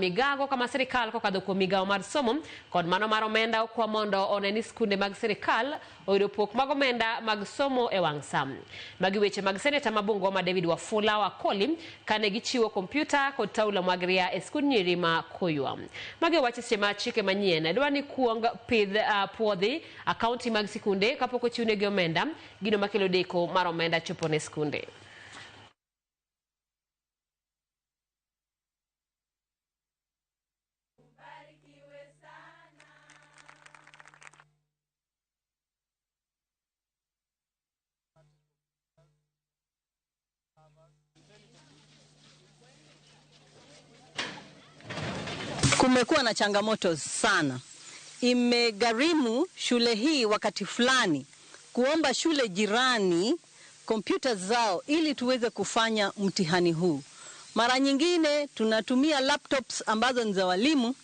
Migago kama sirikal kokadho kuom migawo mar somo kod mano mar omenda okwa mondo one ni skunde mag sirikal oyudo pok mag omenda mag somo e wang' sa. Magi weche mag seneta ma Bungoma David Wafula Wakoli kane gichiwo kompyuta kod taulo mag ria e skund nyiri ma Koywa. Magi owacho seche ma chike manyien dwa ni kuong pidh puodhi akaunti mag sikunde kapok ochiwnegi omenda, gino makelo deko mar omenda chopo ne skunde. Kumekuwa na changamoto sana. Imegharimu shule hii wakati fulani kuomba shule jirani kompyuta zao ili tuweze kufanya mtihani huu. Mara nyingine tunatumia laptops ambazo ni za walimu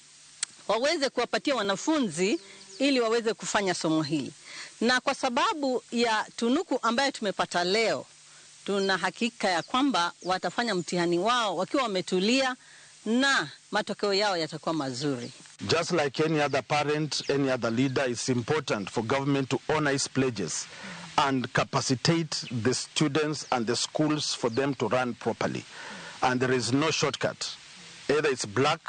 waweze kuwapatia wanafunzi ili waweze kufanya somo hili. Na kwa sababu ya tunuku ambayo tumepata leo, tuna hakika ya kwamba watafanya mtihani wao wakiwa wametulia na matokeo yao yatakuwa mazuri. Just like any other parent, any other leader, it's important for government to honor its pledges and capacitate the students and the schools for them to run properly. And there is no shortcut. Either it's black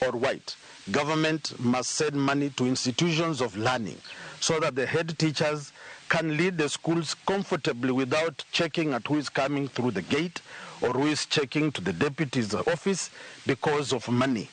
or white. Government must send money to institutions of learning so that the head teachers can lead the schools comfortably without checking at who is coming through the gate or who is checking to the deputy's office because of money.